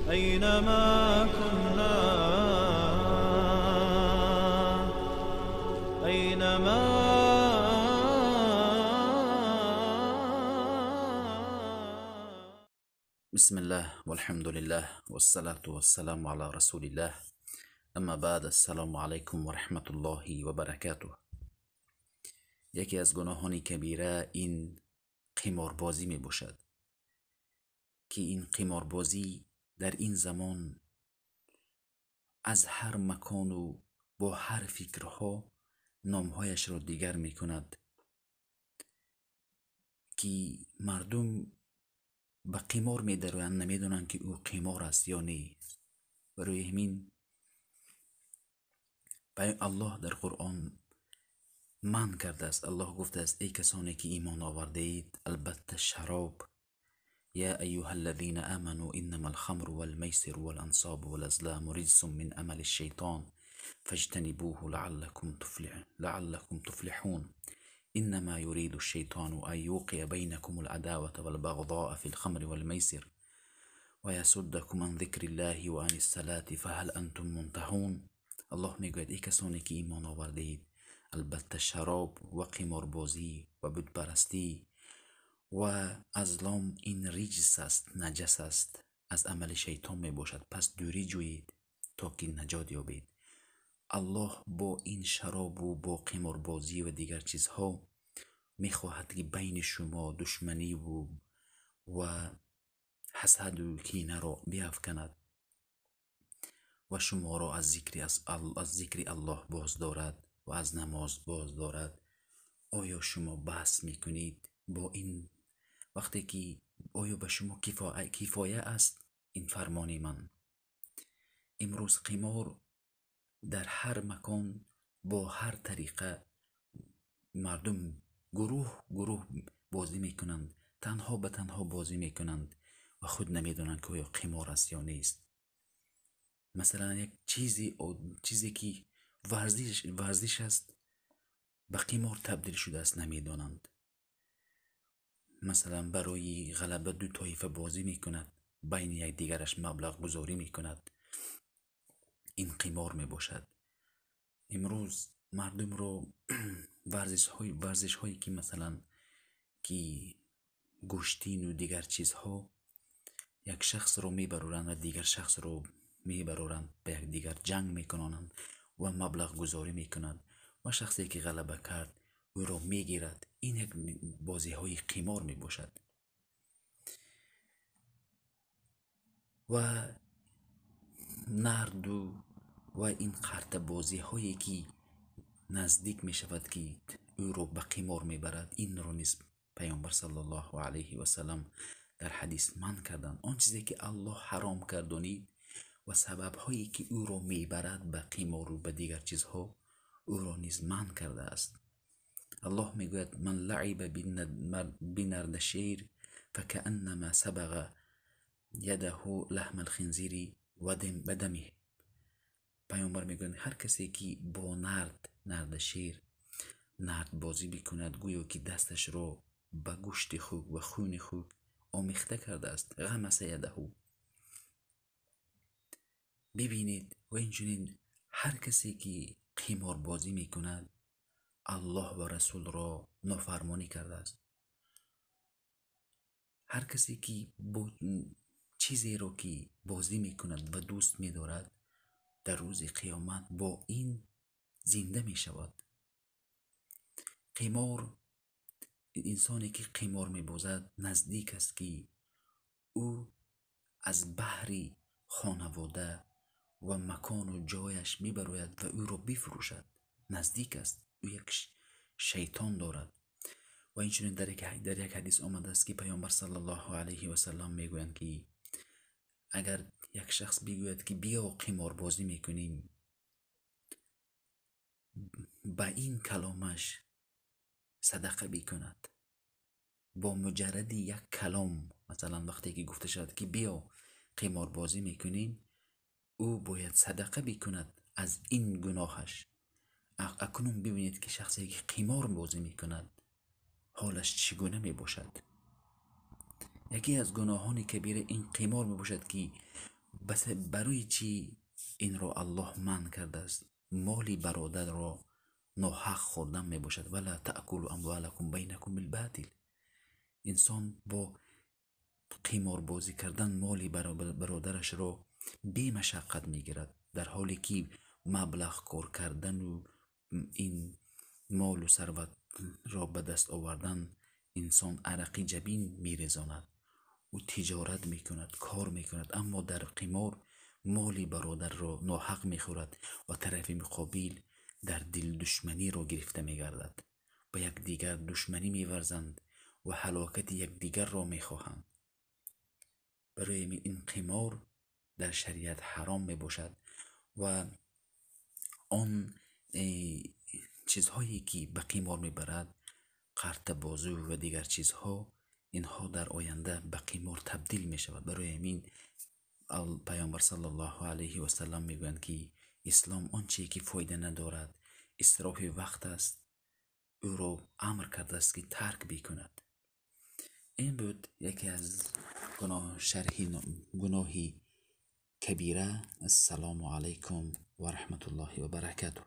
أينما كنا، أينما بسم الله والحمد لله والصلاة والسلام على رسول الله، اما بعد، السلام علیکم و رحمت الله و برکاته. یکی از گناهان کبیره این قماربازی می باشد که این قماربازی در این زمان از هر مکان و با هر فکرها نامهایش را دیگر می کند که مردم به قمار می دروند، نمی دانند که او قمار است یا نه. برای همین الله در قرآن منع کرده است. الله گفته است: ای کسانی که ایمان آورده اید، البته شراب، یا ایها الذین آمنوا انما الخمر والمیسر والانصاب والازلام رجس من عمل الشیطان فاجتنبوه لعلكم تفلحون. انما يريد الشیطان ان يوقع بینکم العداوة والبغضاء في الخمر والمیسر ويصدكم عن ذکر الله وعن الصلاة فهل انتم منتهون. الله میگوید: ای کسانی که ایمان آورده اید، البته شراب و قماربازی و بتپرستی و ازلام این رجس است، نجس است، از عمل شیطان می باشد، پس دوری جویید تا که نجات یابید. الله با این شراب و با قماربازی و دیگر چیزها می خواهد که بین شما دشمنی و حسد و کینه را بیافکند و شما را از ذکر الله باز دارد و از نماز باز دارد. آیا شما بحث میکنید با این وقتی که آیا به شما کفایه است این فرمان من؟ امروز قمار در هر مکان با هر طریقه مردم گروه گروه بازی میکنند، تنها به تنها بازی میکنند و خود نمیدانند که آیا قمار است یا نیست. مثلا یک چیزی که ورزش است به قمار تبدیل شده است، نمیدانند. مثلا برای غلبه دو طایفه بازی میکند، بین یک دیگرش مبلغ گذاری میکند، این قمار میباشد. امروز مردم رو ورزش هایی که مثلا که گوشتین و دیگر چیزها، یک شخص رو میبرورند و دیگر شخص رو میبرورند، به یک دیگر جنگ میکنند و مبلغ گذاری میکنند و شخصی که غلبه کرد او را میگیرد. این یک بازی های قمار میباشد. و نرد و این قرط بازی هایی که نزدیک میشود که او را به قمار میبرد، این را نیز پیامبر صلی الله علیه و سلم در حدیث منع کردند. آن چیزی که الله حرام کردانید و سبب هایی که او را میبرد به قمار و به دیگر چیزها، او را نیز منع کرده است. الله میگوید: من لعب بنردشیر فکأنما سبغ یده لحم الخنزیر و دمه. پیامبر میگوید هر کسی که با نرد شیر نرد بازی بکند، گویا که دستش را به گوشت خوک و خون خوک آمیخته کرده است. غمس یده. ببینید. و اینچنین هر کسی که قمار بازی میکند الله و رسول را نافرمانی کرده است. هر کسی که چیزی را که بازی میکند و دوست میدارد، در روز قیامت با این زنده میشود. قمار، انسانی که قمار میبازد نزدیک است که او از بحر خانواده و مکان و جایش میبروید و او را بفروشد. نزدیک است. او یک شیطان دارد. و اینچنین در یک حدیث آمده است که پیامبر صلی الله علیه و سلم میگویند که اگر یک شخص بگوید که بیا قمار بازی میکنیم، به این کلامش صدقه بکند. با مجرد یک کلام، مثلا وقتی که گفته شد که بیا قمار بازی میکنیم، او باید صدقه بکند از این گناهش. اکنون ببینید که شخصی که قمار بازی میکند حالش چگونه میباشد. یکی از گناهان کبیره این قمار میباشد که Барои чӣ инро Аллоҳ манъ кардааст? Моли бародарро ноҳақ хӯрдан мебошад. Вала таъкулу амвалакум байнакум билботил. Инсон бо қиморбозӣ кардан моли бародарашро бемашаққат мегирад, дар ҳоле ки маблағ кор кардану ин молу сарватро ба даст овардан инсон арақи ҷабин мерезонад. Ӯ тиҷорат мекунад, кор мекунад, аммо дар қимор моли бародарро ноҳақ мехӯрад ва тарафи муқобил дар дил душманиро гирифта мегардад. Ба якдигар душманӣ меварзанд ва ҳалокати якдигарро мехоҳанд. Барои ин қимор дар шариат ҳаром мебошад ва он чизҳое ки ба қимор мебарад, қартабозӣ ва дигар чизҳо, инҳо дар оянда ба қимор табдил мешавад. Барои ҳамин Пайғамбар саллаллоҳу алайҳи васаллам мегӯянд, ки ислом он чие ки фоида надорад, исрофи вақт аст, ӯро амр кардааст, ки тарк бикунад. Ин буд яке аз гуноҳ, шарҳи гуноҳи кабира. Ассалому алайкум ва раҳматуллоҳи ва баракатуҳ.